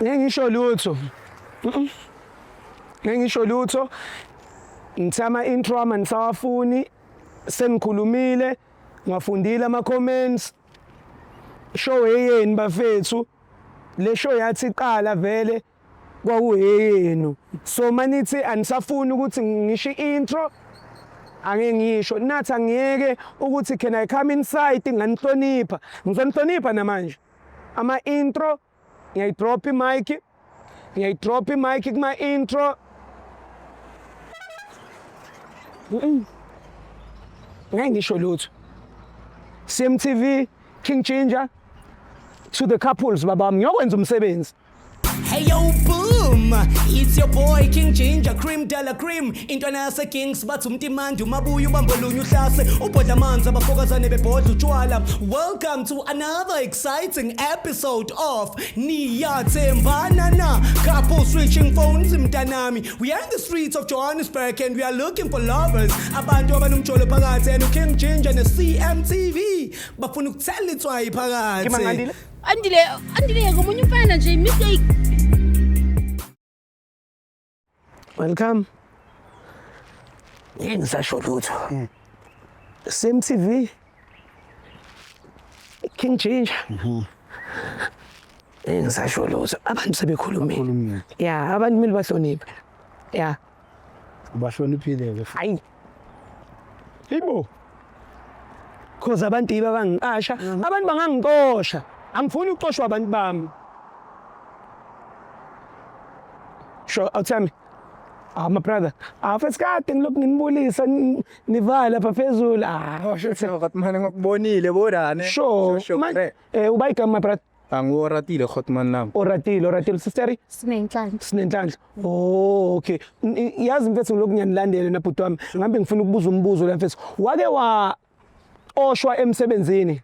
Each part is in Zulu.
Ngeke ngisho lutho. Ngeke ngisho lutho. Ngithe ama intro ama nisawafuni sengikhulumile ngwafundile ama comments. Show eyeni bafethu. Le show yathi iqala vele kwakuheyenu. So manithi anisafuni ukuthi ngisho intro angeke ngisho nathi angiyeke ukuthi can I come inside nganihlonipha ngizonihlonipha namanje ama intro ngiyayidrop imic ngiyayidrop imic kuma intro ngeke ngisho lutho CMTV King Ginger to the couples babami ngiyokwenza umsebenzi. Hey yo boom, it's your boy King Ginger Cream Della Cream. Intwana yase Kings bathi umtimandi umabuya ubambolunye uhlase ubhodla amanzi abafokazane bebhodla utshwala. Welcome to another exciting episode of Niyathembana na Couple switching phones mntanami. We are in the streets of Johannesburg and we are looking for lovers. Abantu abanomjolo phakathi and King Ginger ne CMTV bafuna ukuthela itswayi phakathi. Kimangandile Andile, Andile ngomunye umfana nje mistake. Welcome. Ngeke ngisasho lutho. Same TV. King Ginger. Ngeke ngisasho lutho. Abantu sebekhulumile. Yeah, abantu kumele bahloniphe. Yeah. Ubahloniphile ke. Hayi. Ibo. Cause abantu yibo abangiqasha, abantu bangangixosha. Angifuni ukuxoshwa abantu bami. Sure, awuthami. Ah my brother. Ah mfethu kade ngilokhu nginibulisa nivala lapha phezulu. Ah. Oh sure sure mane ngikubonile bodane. Sure. Man, eh uba igama my brother. Angiworatile Khotman nami. Oratile, oratile sister. Sinenhlanhla. Sinenhlanhla. Oh, okay. Yazi mfethu ngilokhu ngiyanilandela nabhuti wami. Ngihambe ngifuna ukubuza umbuzo la mfethu. Wake wa oshwa emsebenzini?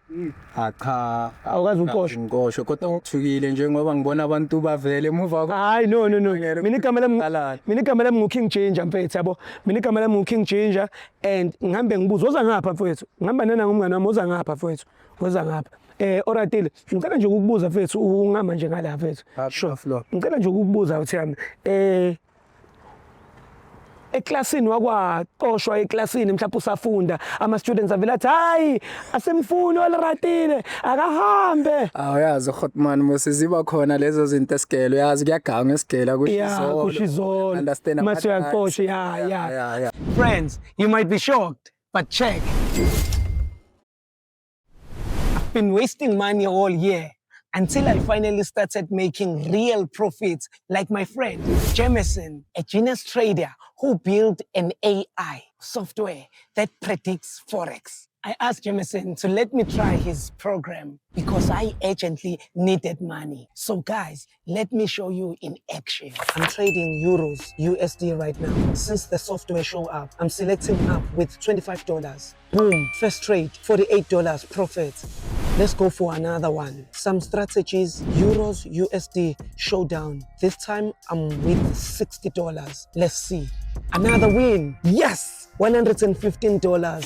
Ah cha. Awukazi uqoshwa. Ngiqoshwe kodwa ngithukile njengoba ngibona abantu bavele emuva kwa. Hayi no no no. Mina igama lami Qalani. mina igama lami nguKing Ginger mfethu yabo. Mina igama lami nguKing Ginger and ngihambe ngibuza oza ngapha mfethu. Ngihamba nana ngumngane wami oza ngapha mfethu. Oza ngapha. Eh Oratile, ngicela nje ukukubuza mfethu ungama nje ngala mfethu. Sure. Floor. Ngicela nje ukukubuza uthi yami eh eklasini wakwaxoshwa eklasini mhlawumbe usafunda ama students avela athi hayi asimfuni olratile akahambe. Awuyazi Khotman mose ziba khona lezo zinto esigele uyazi kuyaganga esigela kusho Yeah, izolo. kusho izolo. Understand Mase uyaxoshwa, yeah, yeah. yeah, yeah. Friends, you might be shocked, but check. I've been wasting money all year until I finally started making real profits like my friend Jameson, a genius trader who built an AI software that predicts Forex. I asked Jameson to let me try his program because I urgently needed money. So guys, let me show you in action. I'm trading euros, USD right now. Since the software show up, I'm selecting up with $25. Boom, first trade, $48 profit. Let's go for another one. Some strategies, euros, USD, showdown. This time I'm with $60. Let's see. Another win. Yes, $115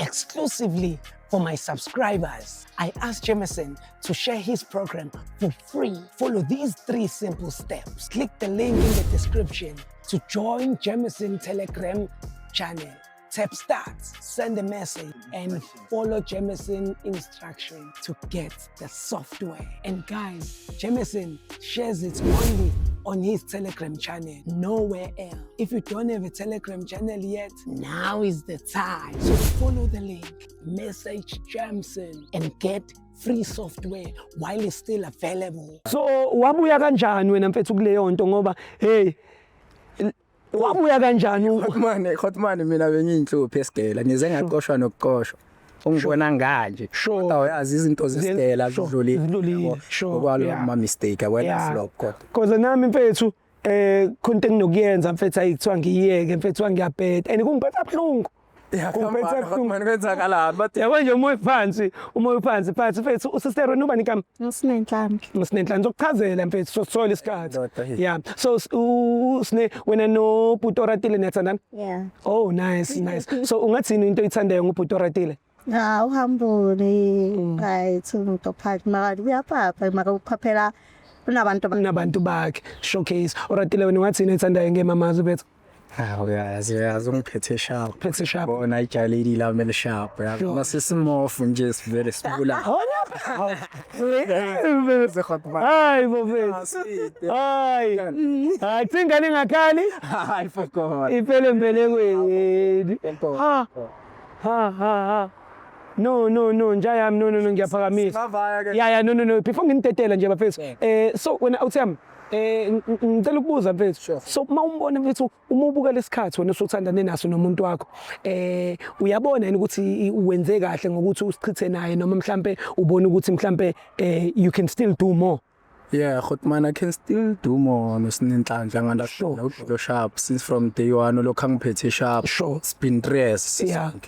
exclusively for my subscribers. I asked Jameson to share his program for free. Follow these three simple steps. Click the link in the description to join Jameson Telegram channel. Tap start, send a message, and follow Jameson instruction to get the software. And guys, Jameson shares it only on his Telegram channel, nowhere else. If you don't have a Telegram channel yet, now is the time. So follow the link, message Jameson, and get free software while it's still available. So wabuya kanjani wena mfethu kuleyo nto ngoba hey wabuya kanjani Khotman, Khotman mina bengiyinhluphi esigela ngize ngaqoshwa nokuqoshwa. Ungibona nganje. Sure. Kodwa uyazi izinto zesigela Sure, zidlulile. zidlulile, sure, Ngoba yeah. ama mistake awena Yeah. flop kodwa. Cause nami mfethu eh khona into enginokuyenza mfethu ayikuthiwa ngiyeke mfethu ngiyabheda and kungiphatha buhlungu. Kungiphatha buhlungu. Khotman kwenzakalani but Yabo nje umoya phansi, umoya phansi phansi mfethu usister wena ubani igama? Sinenhlanhla. Sinenhlanhla ngizokuchazela mfethu sosithola isikhathi. Ndoda, hey. Yeah. So sine wena no Bhuti Oratile niyathandana? Yeah. Oh nice nice. So ungathini into oyithandayo ngoBhuti Oratile? Ha uhambule right umuntu ophathi mara uyaphapha mara uphaphela unabantu Nabantu bakhe showcase. Oratile, wena ungathini ethandayo ngemamazi bethu? Hawu, uyazi uyazi ungiphethe sharp. Phethe sharp. Bona ijalidi lami elisharp yazi. Masisimofu nje sivele sibula. Hayi bofethu. Hayi. Hayi ingane ingakhali. Hayi forgot. Iphele mbelekweni. Ha. Ha ha ha. No no no, njayami, no no no, ngiyaphakamisa. Singavaya ke. Ya ya, no no no, before nginitetela nje bafethu. So wena awuthami ngicela ukubuza mfethu. So mawumbona mfethu, uma ubuka lesikhathi wena usuthandane naso nomuntu wakho, uyabona yini ukuthi wenze kahle ngokuthi usichithe naye, noma mhlambe ubona ukuthi mhlambe you can still do more? Yeah, Khotman, I can still do more nosinenhlanhla nganda lo sharp since from day one lokho angiphethe sharp. It's been 3 years.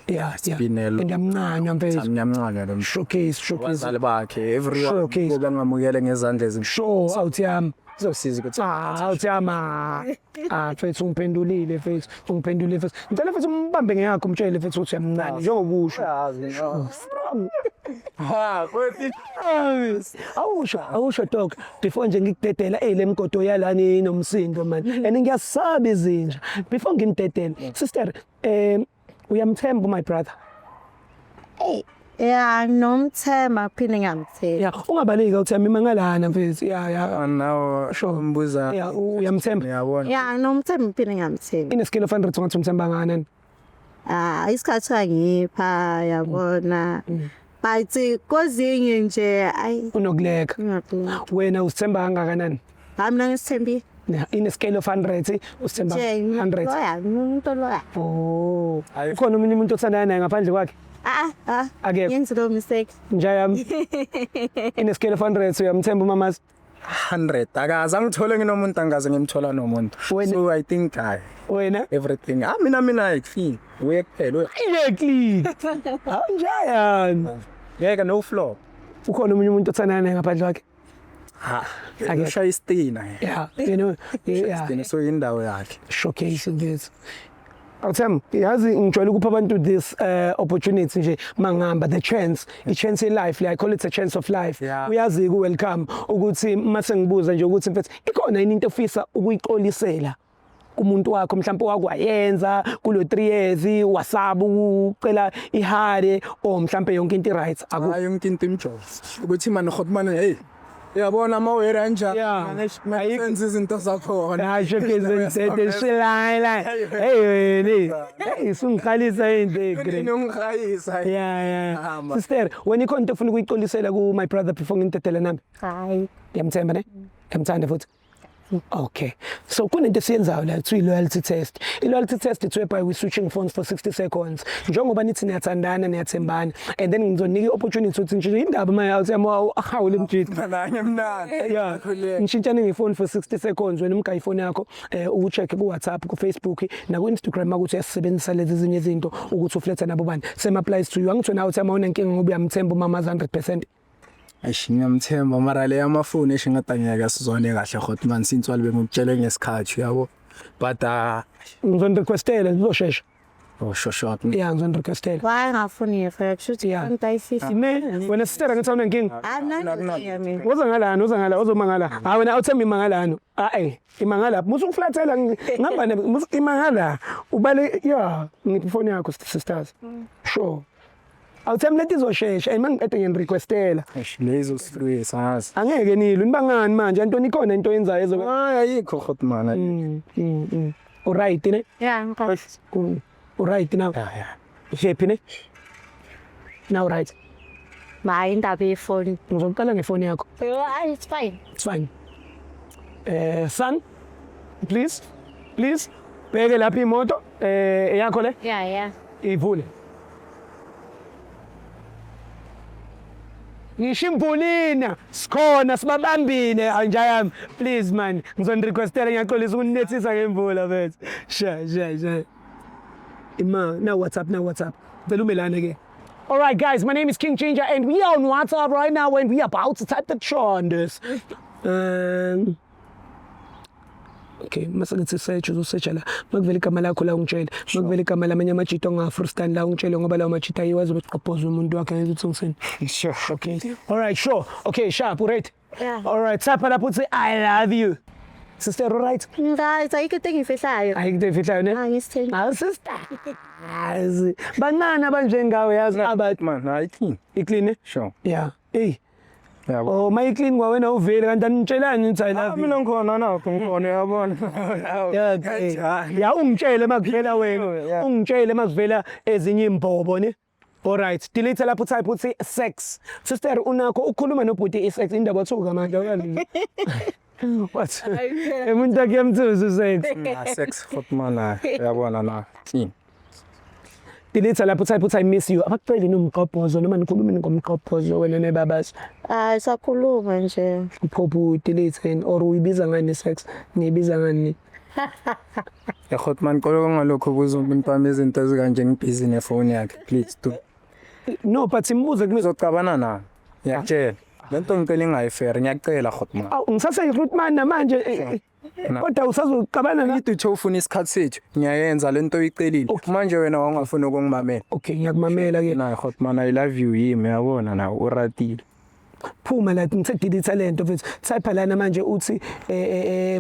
It's been a And yamncanywa mfethu. Mnyamncane lo. Showcase, showcase. Abazali bakhe, everyone Showcase. bangamukele ngezandla ezimbili. Sure, awuthiyami. Izosiza ukuthi Ah, awuthiyami. Ah, mfethu ungiphendulile mfethu, ungiphendulile mfethu. Ngicela mfethu umbambe ngeyakho, umtshele mfethu ukuthi uyamncane njengokusho. Ha, kwethi Awusho, awusho dog, before nje ngikudedela, ey le mgodo yalani inomsindo man. And ngiyasaba izinja. Before nginidedele, sister, uyamthemba my brother? Ya, nomthemba phinde ngamthemba. Yeah, ungabaleki awuthemba imangalana mfethu. Ya. Nawo mbuza. Ya, uyamthemba. Uyabona. Ya, nomthemba phinde ngamthemba. In a scale of 100 ungathi umthemba kangakanani? Ah, isikhathi angipha yabona. But kozinye nje ayi Unokuleka. Ngiyakuleka. Wena usithemba kangakanani? Hayi, mina ngisithembile. Yeah, in a scale of 100 usithemba Nje 100. loyal, umuntu loyal. Oh. Ukhona omunye umuntu othandana naye ngaphandle kwakhe? Ah ah. Akekho. Yenze lo mistake. Njayami. In a scale of 100 uyamthemba umamazi? 100 akaze angithole nginomuntu, angaze ngimthola nomuntu. So I think I Wena? everything, ah, mina I feel uye kuphela uye. Exactly. Anjayami. Ngeke, no flop. Ukhona omunye umuntu othandana naye ngaphandle kwakhe? Ha. Akekho. Ushaya istina. Yeah, yeah. Istina, so indawo yakhe. Showcase mfethu. Awuthemba, yazi ngijwayele ukupha abantu this opportunity nje mangihamba, the chance, i chance in life, I call it a chance of life. Uyazi ku welcome ukuthi mase ngibuza nje ukuthi mfethu ikhona yini into ofisa ukuyixolisela kumuntu wakho, mhlawumbe wakwayenza kulo 3 years, wasaba ukucela ihare, or mhlawumbe yonke into right aku? Hayi, yonke into imjovo ukuthi man hot man, hey, uyabona ama wera kanjani. Senze izinto zakhona. Hayi, showcase shilayila. Hey wena, hey, sungikhalisa into egrade. Ungihayisa. Yeah. Hamba. Sister, wena ikhona into ofuna ukuyixolisela ku my brother before ngintethele nami? Hayi. Ngiyamthemba ne? Ngiyamthanda futhi. Okay. So kunento esiyenzayo la kuthiwa i-loyalty test. I-loyalty test, it's whereby we switching phones for 60 seconds. Njengoba nithi niyathandana, niyathembana, and then ngizonika i-opportunity ukuthi nje indaba manje awuthi yami ahawule mjidi. Nanye mnandi. Yeah. Ngishintshane ngefoni for 60 seconds, wena umka ifoni yakho ucheck ku WhatsApp, ku Facebook na ku Instagram ukuthi uyasebenzisa lezi ezinye izinto ukuthi ufletha nabo bani. Same applies to you. Angithi wena uthi ama unenkinga ngoba uyamthemba umama 100%. Eish, ngiyamthemba mara le yamafoni esho ngathi angeke sizwane kahle hot man, since walibe ngokutshele ngesikhathi uyabo, but ah. Ngizonirequestela, ngizoshesha. Oh, sure sure. Yeah, ngizonirequestela. Why ngafuni ngefika kushuthi into ayifihli. Ne, wena sister ngithi awunenkinga. Amnandi mina. Woza ngalana, woza ngala, uzoma ngala. Ha wena awuthemba imangalano. Ah eh, imangala. Musu ukuflathela ngihamba ne musu imangala. Ubale yeah, ngithi ifoni yakho sisters. Sure. Awuthemba leti izoshesha, and mangiqede ngiyanirequestela. Eish, lezo sihlwisa ngazi. Angeke nilwe, nibangani manje? Antoni ikhona into oyenzayo ezobe Hayi, ayikho hot man. Alright ne? Yeah, ngikho. Alright now. Yeah. Happy ne? Now right. Hayi, indaba yefoni. Ngizoqala ngefoni yakho. Hayi, it's fine. It's fine. Son, please, please, bheke lapha imoto, eyakho le, Yeah. ivule. Ngisho imvulina, sikhona sibabambile anjayami. Please man, ngizonirequestela, ngiyaxolisa ukunethisa ngemvula mfethu. Sha sha sha. Ima, now WhatsApp, now WhatsApp. Cela umelane ke. All right, guys, my name is King Ginger, and we are on WhatsApp right now, and we are about to type the chondes. Okay, mase ngithi search, uzosearcha la. Makuvela igama lakho la, ungitshele. Makuvela igama lamanye amajita ongafrustani la, ungitshele, ngoba lawo majita ayiwazi azobe umuntu wakhe ngithi ngisini. Sure. Okay, all right, sure. Okay, sharp, right? Yeah. All right, type lapho uthi "I love you." Sister, all right? Right, ayikho into engiyifihlayo. Ayikho into efihlayo, ne? Ah, ngisithembi. Hawu sister, yazi bancane abanjengawe, yazi aba Man, hayi, clean. Iclean? Sure. Yeah, hey. Yabo. Oh, mayiclean kwawena uvele, kanti anitshelani nithi "I Ah, love you"? mina ngikhona nakho, ngikhona, uyabona. Yeah, okay. Ya, ungitshele makuvela wena. Ungitshele makuvela ezinye imbobo, ne. Alright, delete lapho, type uthi sex. Sister, unakho ukukhuluma nobhuti i-sex indaba thuka manje awuyazi. What? Umuntu akuyamthuza sex. Ah, sex hot man, uyabona na. Clean. Delete lapho, type uthi "I miss you." Abakuceli nomqobhozo noma nikhulume ngomqobhozo wena nebabazi? Hayi, sakhuluma nje. Uphophu delete and or uyibiza ngani sex? Niyibiza ngani? Ya hot man, qolo ngalokho buza umuntu wami izinto ezikanje, ngibhizi nefoni yakhe. Please do. No, but imbuze kumele. Ngizocabana na. Ngiyakutshela. Lento ngicela ingayifair, ngiyacela hot man. Awu, ngisase recruitment namanje, kodwa usazoqabana na? Ngithi uthe ufuna isikhathi sethu, ngiyayenza lento oyicelile. Manje wena wawungafuni ukungimamela. Okay, ngiyakumamela ke. Na hot man, I love you yimi, uyabona na uratile. Phuma la, ngithe delete lento mfethu. Type lana manje uthi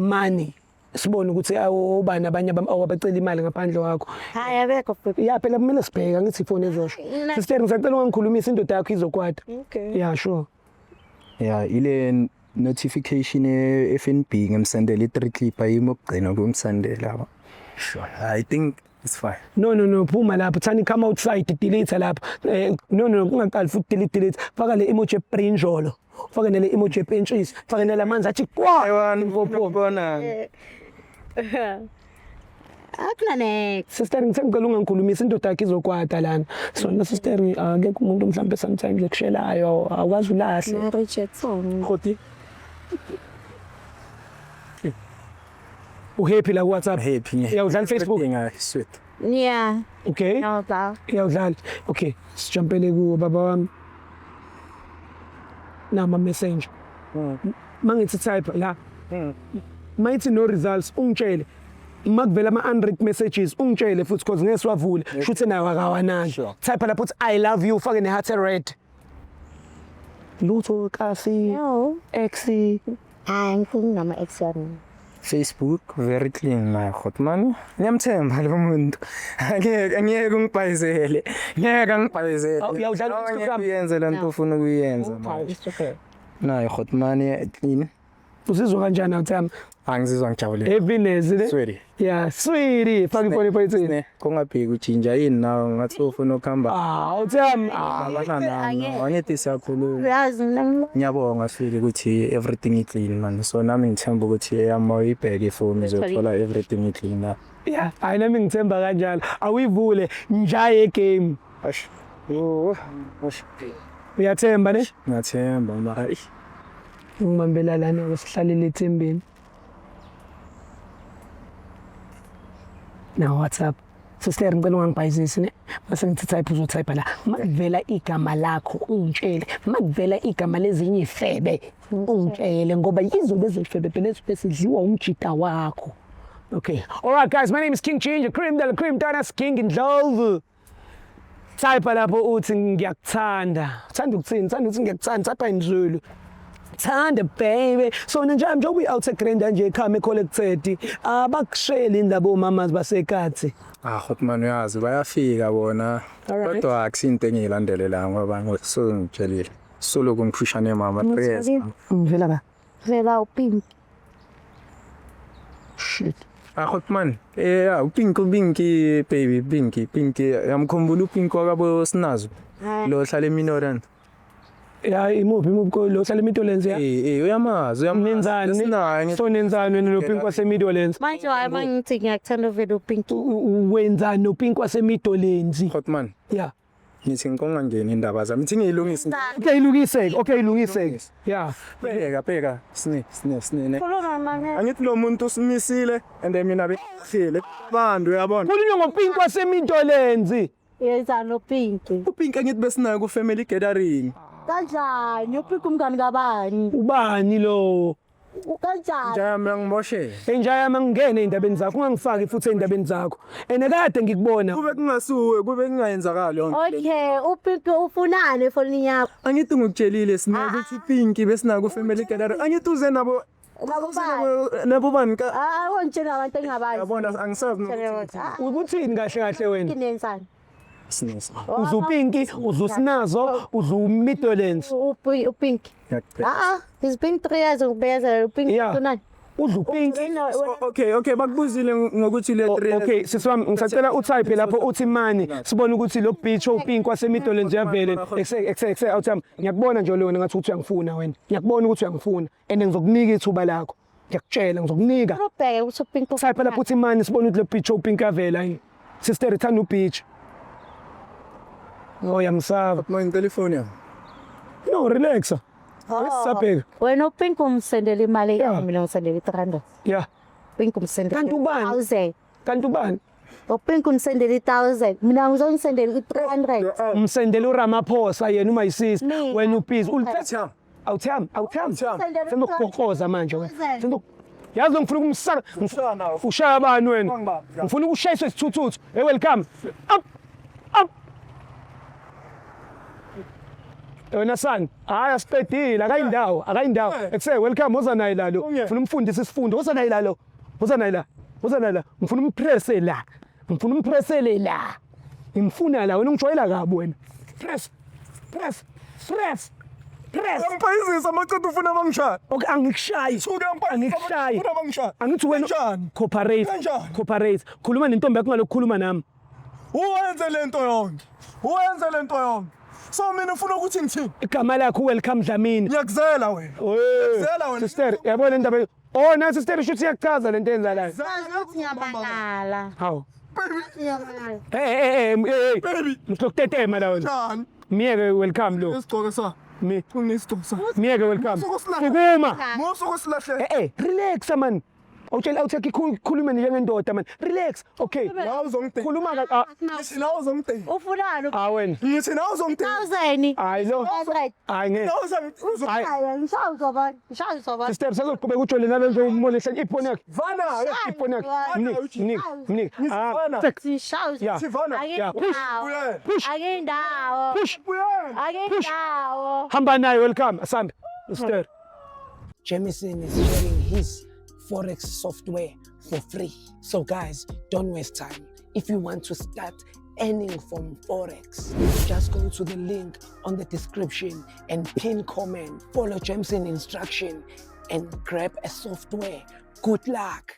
money. Sibone ukuthi awubani abanye abacela imali ngaphandle kwakho. Hayi, abekho futhi. Ya phela, kumele sibheke, angithi ifoni ezosho. Sister, ngisacela ungangikhulumisa, indoda yakho izokwata. Okay. Yeah, sure. Ya, ile notification e FNB ngimsendele i3 clip ayimi okugcina kumsendela yabo. Sure. I think it's fine. No, no, no, phuma lapho, thani, come outside, delete lapho. No, no, ungaqali futhi delete, delete. Faka le emoji ebrinjolo. Faka nele emoji epentshisi. Faka nele amanzi athi kwa. Bona. Akuna next. Sister, ngithe ngicela ungangikhulumisa, indoda yakho izokwata lana. So na sister, akekho umuntu mhlambe sometimes ekushelayo, awukwazi ulahle? Na reject phone. Khoti. Uhappy la ku WhatsApp? Happy nge. Uyawudlala Facebook? Everything, sweet. Yeah. Okay. No ba. Uyawudlala. Okay, sijumpele kuwo baba wami. Nama messenger. Mangithi type la. Mayithi no results, ungitshele. Makuvela ama unread messages, ungitshele futhi, because ngeke siwavule. Shuthe nayo akawanaki. Sure. Type lapho uthi "I love you", ufake ne heart red. Lutho kasi No. X? Hayi, ngifuna nama ex yami. Facebook very clean na hot man. Ngiyamthemba lo muntu. Angeke, angeke ungibhayizele. Ngeke angibhayizele. Awu, uyawudlala Angeke Instagram? uyenze lento ufuna ukuyenza manje. Nayo hot man, clean. Uzizwa kanjani awuthami? Angizizwa ngijabulile. Happiness ne? Sweetie. Yeah, sweetie, faka ifoni ephoyithini. Ne, kungabheki ujinja yini nawe, ngathi ufuna ukuhamba. Ah, awuthami. Ah. Abana nami, angithi siyakhuluma. Uyazi mina. Ngiyabonga feel ukuthi everything i clean man. So nami ngithemba ukuthi eyami uyibheke ifoni uzothola everything i clean la. Yeah, hayi, nami ngithemba kanjalo. Awuyivule njaye game. Ash. Oh, ash. Uyathemba ne? Ngiyathemba mara. Ngibambela lana, sihlalele ethembeni. Na WhatsApp. Sister, ngicela ungangibhayizisi ne. Mase ngithi type, uzotype la. Makuvela igama lakho, ungitshele. Makuvela igama lezinye ifebe, ungitshele, ngoba yizo lezi febe phela ezibe sidliwa umjita wakho. Okay. All right guys, my name is King Ginger, Cream de la Cream Donuts King Ndlovu. Type lapho uthi "Ngiyakuthanda". Uthanda ukuthini? Uthanda ukuthi "Ngiyakuthanda", type in Zulu. Thanda baby. So nje njengoba uyi-out grand nje ekhama collected, abakusheli indaba omama basekhathi? Ah hot man, uyazi bayafika bona. Alright. Kodwa akusinto engiyilandelela ngoba so ngitshelile. Solo ngiphusha nemama 3 years. Ngivela ba. Vela upink. Shit. Ah hot man, yeah, uPinki, uPinki baby, Pinki, Pinki. Yamkhumbula uPinki wakabo sinazo. Lo hlala eMinoran. Ya, imuphi, imuphi lo hlala eMidlands ya? Eh, uyamazi, uyamazi. Nenzani? Sinaye. So nenzani wena lo Pink waseMidlands? Manje hayi, mangithi ngiyakuthanda vele upink. Wenzani no Pink waseMidlands? Hot man, Yeah. ngithi ngikongangeni indaba zami. Ngithi ngiyilungise. Okay, ilungiseke. Okay, ilungiseke. Yeah. Bheka, bheka. Sine, sine, sine. Ne. Khuluma manje. Angithi lo muntu usimisile and then mina befile. Bantu uyabona. Khulunywa ngoPink waseMidlands. Yenzani upink? uPinki angithi besinayo ku family gathering. Kanjani? Upink umngani kabani? Ubani lo? Kanjani? Njayami angiboshe. Inja yami angingene ey'ndabeni zakho ungangifaki futhi ey'ndabeni zakho. And kade ngikubona. Kube kungasuwe, kube kungayenzakali yonke. Okay, uPinki ufunani efonini yakho? Angithi ngikutshelile sinako ukuthi Pinki besinako family gathering. Angithi uze nabo Nabo uze bani? nabo bani ka Ah, ungitshela abantu engingabazi. yabona angisazi nokuthi Ah, Ukuthini kahle kahle wena? Kinenzani? sinesa. Uze uPinki, uze uSinazo, uze uMidolens. uPinki. Ngiyakubheka. Ah, it's been 3 years ngibezela uPinki Yeah. ufunani? Udla uPinki. Okay, okay, bakubuzile ngokuthi le 3 Okay, sisi wami ngisacela utype lapho uthi mani sibone ukuthi lo bitch uPinki waseMidolens uyavele. Ekse ekse ekse awuthami ngiyakubona nje lona ngathi uthi uyangifuna wena. Ngiyakubona ukuthi uyangifuna and ngizokunika ithuba lakho. Ngiyakutshela ngizokunika. Ubheke ukuthi uPinki Type lapho uthi mani sibone ukuthi lo bitch uPinki uyavela yini. Sister ithanda ubitch. Oh yamsaba. Manje ngicela ifoni yami. No, relax. Sisabheka. Wena uPinki umsendela imali Yeah. mina ngisendela i-300. Yeah. Pinki umsendela. Kanti ubani? 1000. Kanti ubani? uPinki umsendela i-1000. Mina ngizongisendela i-300. Umsendela uRamaphosa yena uma yisisi Mina. wena ubhizi ulithatha Awuthami. awuthami awuthami Sendela sengizokugoqoza manje wena Thousand. Yazi lo ngifuna ukumsaka Ushaya nawe. ushaya bani wena Ungangibambi. ngifuna ukushayiswa isithuthuthu hey welcome up up wena sani hayi asiqedile akayindawo akayindawo ekuse welcome woza naye la lo Unge. ngifuna umfundise isifundo woza naye la lo woza naye la woza naye la ngifuna umpresse la ngifuna umpressele la ngimfuna la wena ungijwayela kabi wena press press press press Uyangipayizisa amaqeda ufuna bangishaya. Okay angikushayi Suke uyangipayizisa, angikushayi ufuna bangishaya. angithi wena Kanjani? cooperate Kanjani? cooperate khuluma nentombi yakho ngalokukhuluma nami Uwenze lento yonke. Uwenze lento yonke. So mina ufuna ukuthi ngithini? igama lakho welcome Dlamini Ngiyakuzela wena. Ngiyakuzela wena. Sister yabona indaba oh na sister shuthi iyakuchaza lento eyenzakalayo Ngiyamangala. hawu Baby, Ngiyamangala. hey hey hey hey Baby. ngihlokutetema la wena njani? miyeke welcome lo Isigqoko sa. mi Unesigqoko sa. miyeke welcome Musukusilahla. sukuma Musuku silahle. eh eh relax man awutshela awuthi khulume njengendoda man relax okay La uzongidinga. khuluma ka ah, Ngithi la uzongidinga. Ufunani? ah wena Ngithi la uzongidinga. 1000. hayi lo 100. hayi ngeke La uzongidinga. hayi Hayi, ngishaye uzobona. Ngishaye uzobona. sister sazoqhubeka ujole nalo nje umbone ehleli ifoni yakhe Vana. ifoni yakhe Vana, mnike mnike mnike ah Vana. tek. Ngishaye Yeah. Sivana. Yeah. Push. Akindawo. Push. Akindawo. Push. Buyela. Akindawo. hamba naye welcome asambe sister Jameson is sharing his Forex software for free. So, guys, don't waste time. If you want to start earning from Forex, just go to the link on the description and pin comment. Follow Jameson instruction and grab a software. Good luck.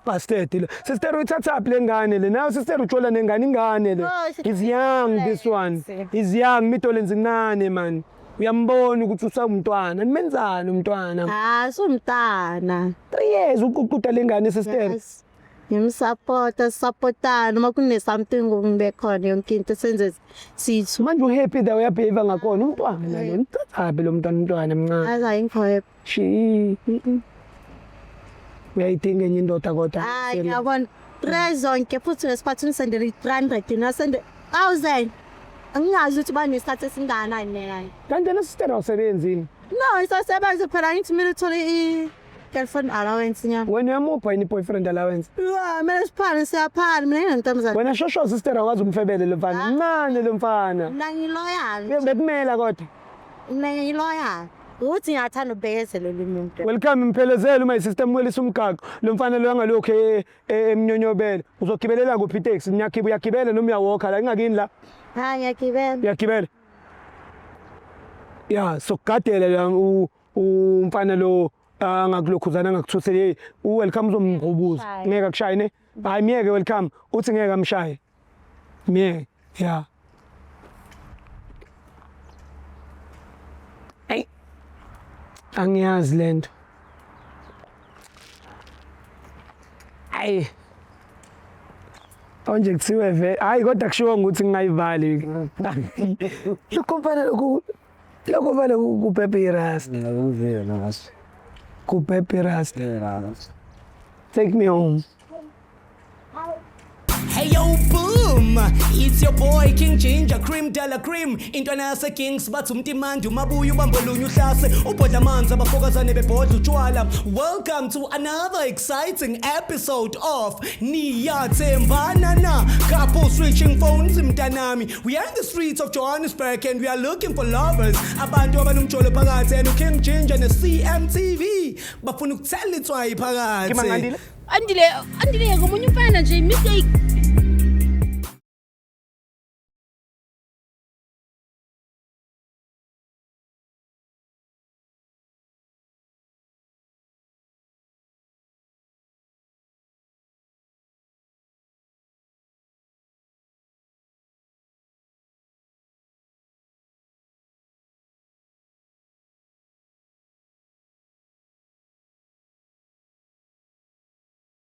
bastard lo sister uyithathaphi le ngane le nawe sister ujola nengane ingane le Oh, is young this one is young midolenzi incane man uyambona ukuthi usawumntwana nimenzani umntwana Ah, sumntana. 3 years uququda le ngane sister Yes. Ngimsupporta, supportana uma kune something ngibe khona yonke into senze sithu. manje uhappy the uyabehave ngakhona umntwana lo umthathaphi lo mntwana umntwana mncane Aza ngikho. shi uyayidinga enye indoda kodwa Hayi ngiyabona. 3 zonke futhi ngesikhathi ngisendele i-300 nasende 1000. Angingazi ukuthi banesikhathi esingakanani nekayo. kanti yena sister awusebenzini No, isasebenza phela ngithi mina uthole i-girlfriend allowance nyama. wena uyamupha yini i-boyfriend allowance Wa, mina siphana siyaphana mina nginentombazane. wena shosho sister awazi umfebele lo mfana mncane lo mfana Mina ngiloyal. bekumela kodwa Mina ngiloyal. Ukuthi ngiyathanda ukubekezela lo muntu. welcome mphelezele uma isister mwelisa umgaqo lo mfana lo angalokhu emnyonyobela uzogibelela kuphi iteksi niyakhiba uyagibela noma uyawokha la ingakini la Ha ngiyagibela. uyagibela ya sokugadela la umfana lo angakulokhuzana angakuthuseli hey uwelcome uzomngqubuza Akushaye. ngeke akushaye ne hayi miyeke welcome uthi ngeke amshaye miyeke ya ayi angiyazi lento ayi onje kuthiwe ve hayi kodwa kushiwo ukuthi ngingayivali lokho mfana lokhu lokho mfana kubhebhe irasta kubhebhe irasta take me home. Hey yo, boom! It's your boy King Ginger Cream Della Cream. Intwana yase Kings bathi umtimandi umabuya ubambolunye uhlase ubhodla amanzi abafokazane bebhodla utshwala. Welcome to another exciting episode of Niyathembana Na. Couple switching phones mntanami. We are in the streets of Johannesburg and we are looking for lovers. Abantu abanomjolo phakathi and King Ginger ne CMTV bafuna ukuthela itswayi phakathi. Ke mang, Andile? Andile, Andile, ngomunye umfana nje mistake.